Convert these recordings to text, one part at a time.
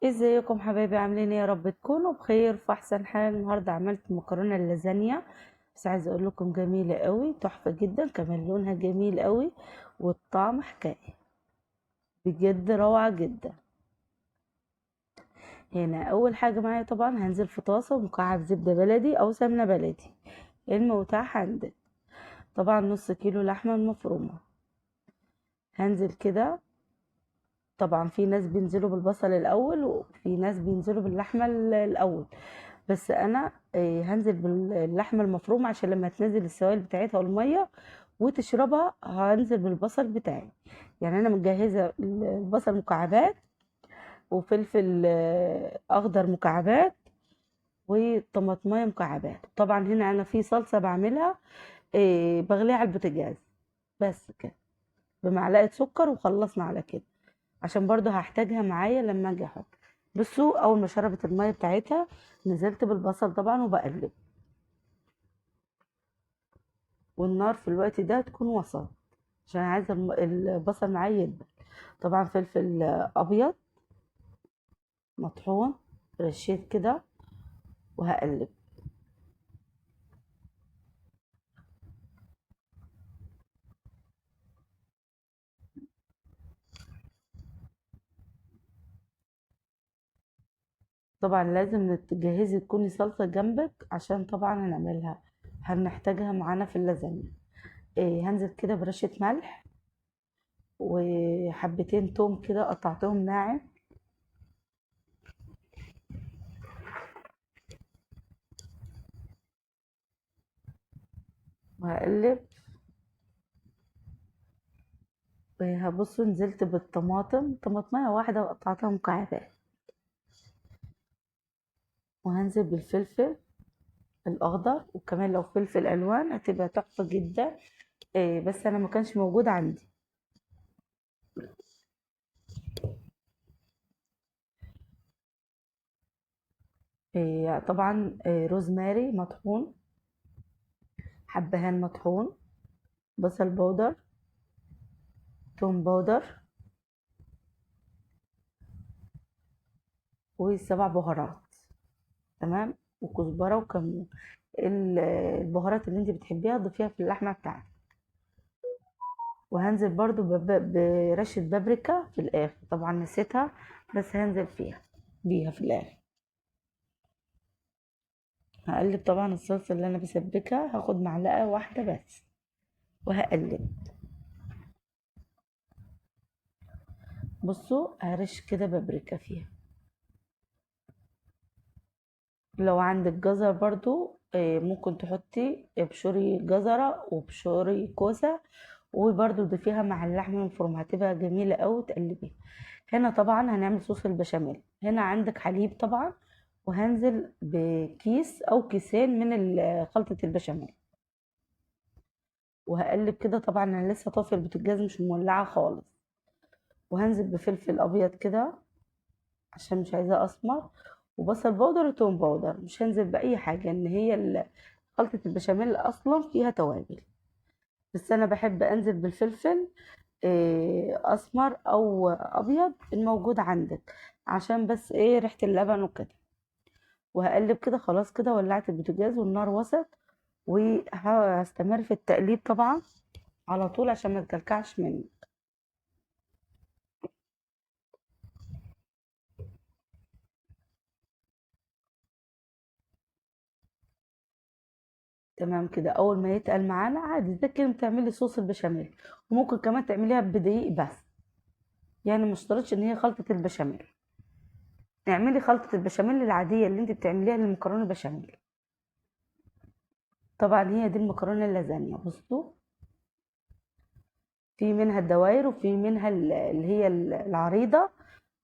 ازيكم حبايبي؟ عاملين ايه؟ يا رب تكونوا بخير في احسن حال. النهارده عملت مكرونه اللازانيا، بس عايزه اقول لكم جميلة قوي، تحفة جدا، كمان لونها جميل قوي والطعم حكاية، بجد روعه جدا. هنا اول حاجة معايا طبعا هنزل في طاسه ومكعب زبدة بلدي او سمنه بلدي المتاح عندك، طبعا نص كيلو لحمه مفرومه هنزل كده. طبعا في ناس بينزلوا بالبصل الاول وفي ناس بينزلوا باللحمه الاول، بس انا هنزل باللحمه المفرومه عشان لما تنزل السوائل بتاعتها والمية وتشربها هنزل بالبصل بتاعي. انا مجهزة البصل مكعبات وفلفل اخضر مكعبات وطماطمايه مكعبات. طبعا هنا انا في صلصه بعملها، بغليها على البوتاجاز بس كده بمعلقه سكر وخلصنا على كده، عشان برضو هحتاجها معايا لما اجي احط. بصوا اول ما شربت المية بتاعتها نزلت بالبصل طبعا وبقلب، والنار في الوقت ده تكون وسط عشان عايزه البصل معايا يدبل. طبعا فلفل ابيض مطحون رشيت كده وهقلب. طبعا لازم تجهزي تكوني صلصه جنبك عشان طبعا هنحتاجها معانا في اللازانيا. هنزل كده برشة ملح وحبتين توم كده قطعتهم ناعم، وهقلب. وهبصوا نزلت بالطماطم، طماطمية واحدة وقطعتها مكعبات، وهنزل بالفلفل الأخضر، وكمان لو فلفل ألوان هتبقى تحفة جدا، بس أنا ما كانش موجود عندي. طبعا، روزماري مطحون، حبهان مطحون، بصل بودر، توم بودر، وسبع بهارات، تمام، وكزبره وكمون. البهارات اللي انت بتحبيها ضيفيها في اللحمة بتاعتك. وهنزل برضو برشه بابريكا في الاخر، طبعا نسيتها بس هنزل بيها في الاخر. هقلب طبعا الصلصه اللي انا بسبكها، هاخد معلقه واحدة بس وهقلب. بصوا هرش كده بابريكا فيها. لو عندك جزر برضو، ممكن تحطي ابشري جزرة وابشري كوسة، وبرضو ضيفيها مع اللحمة المفرومة، هتبقى جميلة قوي. تقلبيها. هنا طبعا هنعمل صوص البشاميل. هنا عندك حليب طبعا، وهنزل بكيس او كيسين من خلطة البشاميل، وهقلب كده. طبعا انا لسه طافية البوتاجاز مش مولعة خالص. وهنزل بفلفل ابيض كده عشان مش عايزاه اسمر، وبصل بودر وتوم بودر. مش هنزل باي حاجة، ان هي خلطه البشاميل اصلا فيها توابل، بس انا بحب انزل بالفلفل، اسمر او ابيض الموجود عندك، عشان بس ريحه اللبن وكده. وهقلب كده. خلاص كده ولعت البوتاجاز والنار وسط، وهستمر في التقليب طبعا على طول عشان ما تكلكعش مني. تمام كده. اول ما يتقل معانا عادي ده كده بتعملي صوص البشاميل، وممكن كمان تعمليها بدقيق بس، ما اشترطش ان هي خلطة البشاميل. اعملي خلطة البشاميل العادية اللي انت بتعمليها للمكرونة بشاميل. طبعا هي دي المكرونة اللازانيا. بصوا في منها الدوائر وفي منها اللي هي العريضة،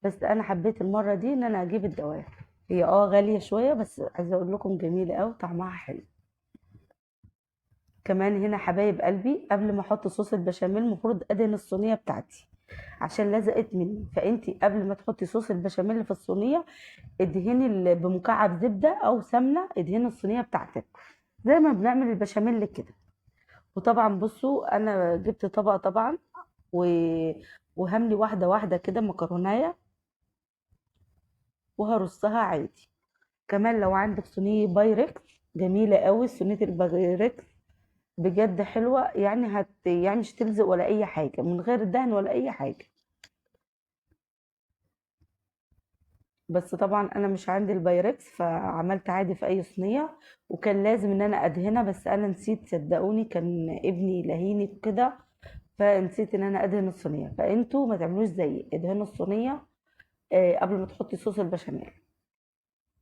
بس انا حبيت المرة دي ان انا اجيب الدوائر. هي غالية شوية بس عايزة اقول لكم جميلة قوي وطعمها حلو. كمان هنا حبايب قلبي قبل ما احط صوص البشاميل المفروض ادهن الصينية بتاعتي عشان لزقت مني، فانتي قبل ما تحطي صوص البشاميل في الصينية ادهني بمكعب زبدة او سمنه، ادهني الصينية بتاعتك زي ما بنعمل البشاميل كده. وطبعا بصوا انا جبت طبق طبعا وهملي واحدة واحدة كده مكرونايه. وهرصها عادي. كمان لو عندك صينية بايركس جميلة قوي، صينية البايركس بجد حلوة، يعني مش تلزق ولا اي حاجة، من غير دهن ولا اي حاجة. بس طبعا انا مش عندي البايركس، فعملت عادي في اي صينية، وكان لازم ان انا ادهنها، بس انا نسيت صدقوني، كان ابني لهيني كده فنسيت ان انا ادهن الصينية. فانتوا ما تعملوش زيي، ادهنوا الصينية، قبل ما تحطي صوص البشاميل،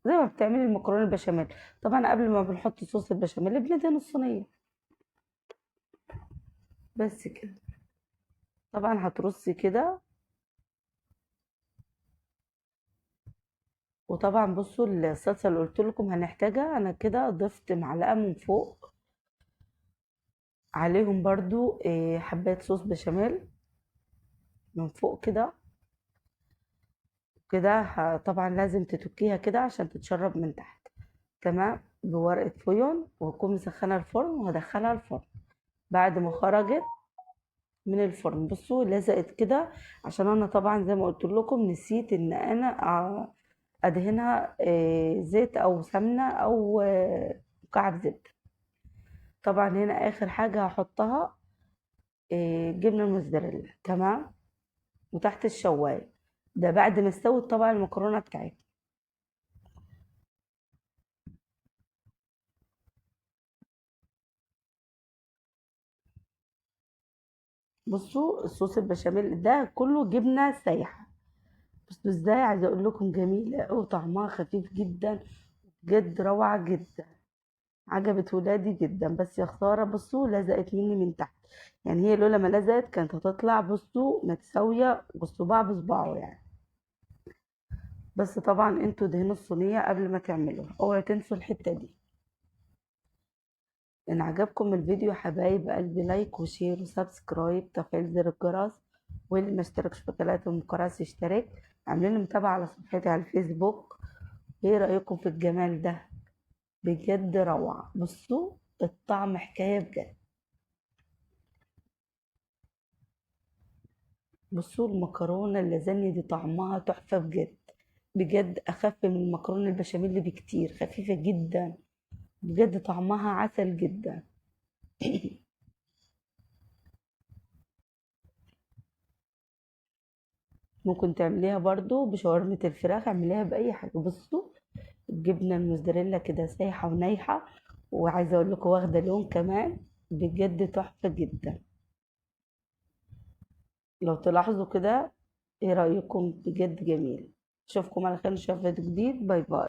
زي ما بتعملي المكرونه البشاميل. طبعا قبل ما بنحط صوص البشاميل بندهن الصينية بس كده. طبعا هترصي كده. وطبعا بصوا الصلصه اللي قلت لكم هنحتاجها، انا كده ضفت معلقه من فوق عليهم برضو، حبايه صوص بشاميل من فوق كده كده. طبعا لازم تتكيها كده عشان تتشرب من تحت، تمام، بورقه فويون، وهكون مسخنه الفرن وهدخلها الفرن. بعد ما خرجت من الفرن بصوا لزقت كده، عشان انا طبعا زي ما قلت لكم نسيت ان انا ادهنها، زيت او سمنه او، مكعب زبدة. طبعا هنا اخر حاجة هحطها، جبنه الموزاريلا، تمام، وتحت الشوايه ده بعد ما استوت طبعا المكرونه بتاعتي. بصوا الصوص البشاميل ده كله جبنه سايحه، بصوا ازاي، عايزه اقول لكم جميلة قوي وطعمها خفيف جدا، بجد روعه جدا، عجبت ولادي جدا. بس يا خسارة بصوا لزقت مني من تحت، هي لولا ما لزقت كانت هتطلع بصوا متساوية والصباع بصباعه. بس طبعا انتوا دهنوا الصينية قبل ما تعملوها، اوعوا تنسوا الحتة دي. ان عجبكم الفيديو حبايب قلبي like و share و subscribe، تفعيل زر الجرس، واللي ما اشتركش في قناة ام كراسي يشترك. عاملين لي متابعه على صفحتي على الفيسبوك. ايه رايكم في الجمال ده؟ بجد روعه. بصوا الطعم حكاية بجد. بصوا المكرونه اللازانيا دي طعمها تحفة بجد بجد، اخف من المكرونه البشاميل بكتير، خفيفة جدا بجد، طعمها عسل جدا. ممكن تعمليها برضو بشاورمة الفراخ، اعمليها بأي حاجة. بصوا الجبنة الموزاريلا كده سايحة ونايحة، وعايزة اقول لكم واخدة لون كمان، بجد تحفة جدا. لو تلاحظوا كده، ايه رأيكم؟ بجد جميل. اشوفكم على خير ان شاء الله في فيديو جديد. bye bye.